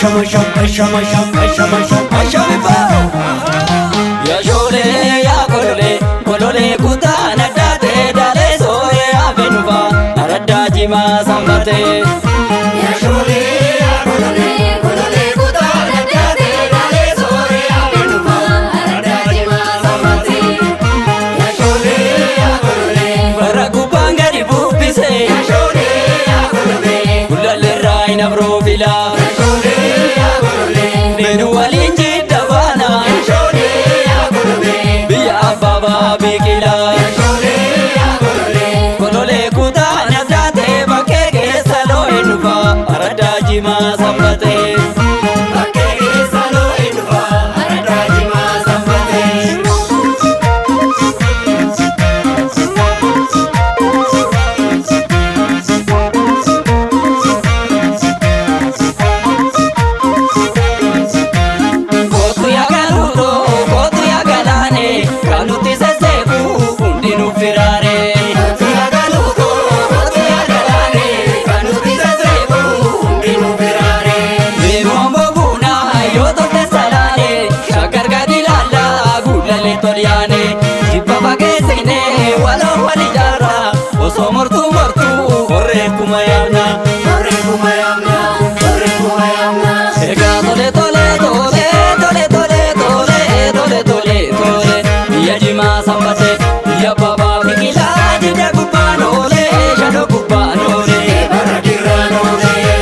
Asham asham asham asham asham asham asham ibboo. Yashoolee yaa kololee kololee kutaan addaatee dalee sooree afeenufa araddaa jimaa sanbatee. Yashoolee yaa kololee kololee kutaan addaatee dalee sooree afeenufa araddaa jimaa sanbatee. Yashoolee yaa kololee. Bara gubbaan gadi bubbisee. Yashoolee yaa kololee. Gullalleerraa hin abroo filaa. Yashoolee yaa kololee. Meenu waliin jidda baana. Yashoolee yaa kololee. Biyya abbabaa biqilaa. Yashoolee yaa kololee. Kololee kutaan addaatee bakkee keessa loo'ee dhufa araddaa jimaa sanbatee. Bakkee keessa loo'ee dhufa araddaa jimaa sanbatee. Kootu yaa galuutoo kootu yaa galaane kan nuti sesseeku hundinuu firaare. Kootu yaa galuutoo kootu yaa galaane kan nuti sesseeku hundinuu firaare. Beekuun bobuunaa yoo tolte salaane shaggar gadi laallaa guulallee tolyaane jibba fageessine waloo wal ijaarra osoo mortuu mortuu horree kuma yaamna. Horree kuma yaamna horree kuma yaamna. Egaa tole tole tole tole tole tole tole tole tole biyya jimaa sanbatee biyya babaa biqilaa jidda gubbaan oolee shanoo gubbaan oolee. Bara dirraan oolee.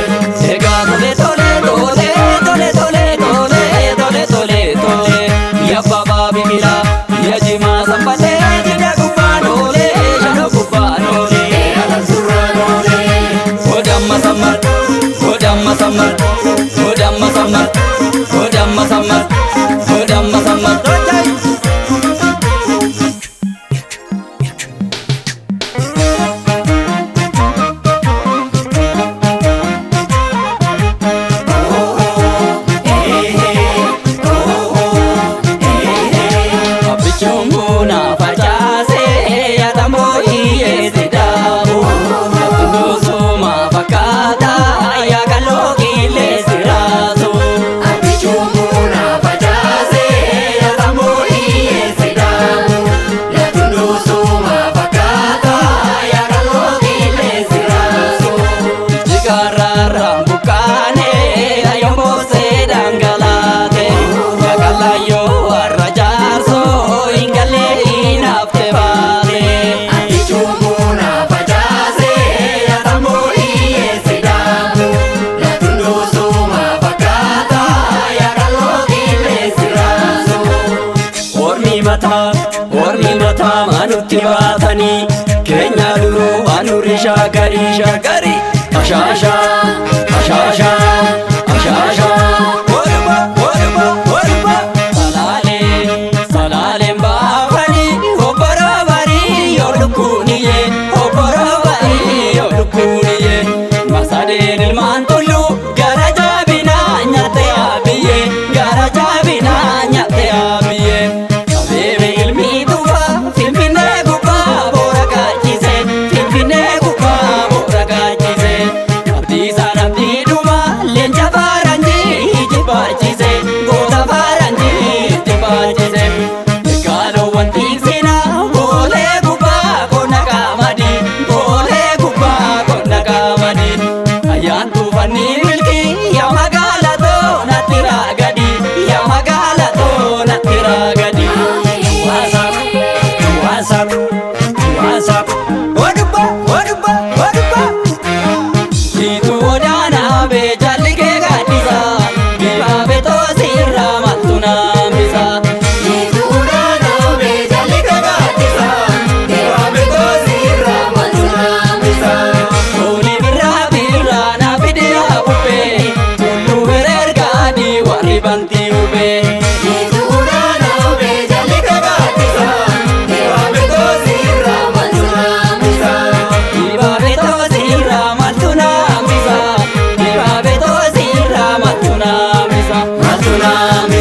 Egaa tole tole tole tole tole tole tole tole tole biyya babaa biqilaa biyya jimaa sanbatee jidda gubbaan oolee shanoo gubbaan oolee. Alam surraan oolee. Godamma sammar godamma sammar godamma sammar godamma sammar godamma sammar dojjai. Abbichuun buna facaasee yaadamoo hiyyeessi dhaabu. Lafti fakkaata yaa kaloo qilleensi raasu. Abbichuun buna facaasee yaadamoo hiyyeessi dhaabu. Lafti nduusuma fakkaata yaa kaloo qilleensi raasu. Jigarraarraan buqqaanee ayyombosee dhangalaate. Yaqallayyoo warra jaarsoo hin gallee hinaafte baate. Abbichuun buna facaasee yaadamoo hiyyeessi dhaabu. Lafti nduusuma fakkaata yaa kaloo qilleensi raasu. Ormi mataa maanutti baatanii keenya duruu anurri shaagarii shaagarii ashaashaa ashaashaa ashaashaa waluba waluba waluba salaalee salaaleen baafanii obboroo barii yoo lukkuuniyee obboroo barii yoo lukkuuniyee masadeen ilmaan tulluu gara jaabinaa nyaatte yaabiyyee gara jaabinaa nyaatte yaabiyyee. Abeebe ilmi tufa finfinnee gubbaa boora kaachise finfinnee gubbaa boora kaachise abdiisaan abdii dhuma leenca faaranjii iji baachise goota faaranjii iji baachise eegaalowwan tiksina boolee gubbaa qonna qaamadii boolee gubbaa qonna qaamadii ayyaan tuufanii milkii yaa magaalatoo natti raagadii yaa magaalatoo natti raagadii. WhatsApp, WhatsApp, WhatsApp. Wadubba, wadubba, wadubba. Jiitu odaanaa bee jalli kee gaaddisa. Bifa beetoo sirraa maaltu naambisa. Jiitu uraanaa bee jalli gagaaddisa. Bifa beekoo sirraa maaltu naambisa. Tooni birraa birraa naa fidiyaa bubbee. Tulluu hereerga adii warri bantii hubee. Jiitu uraanaa bee jalli gagaaddisa. Bifa beekoo sirraa maaltu naambisa. Bifa beetoo sirraa maaltu naambisa. Bifa beetoo sirraa maaltu naambisa. Maaltu naambisa.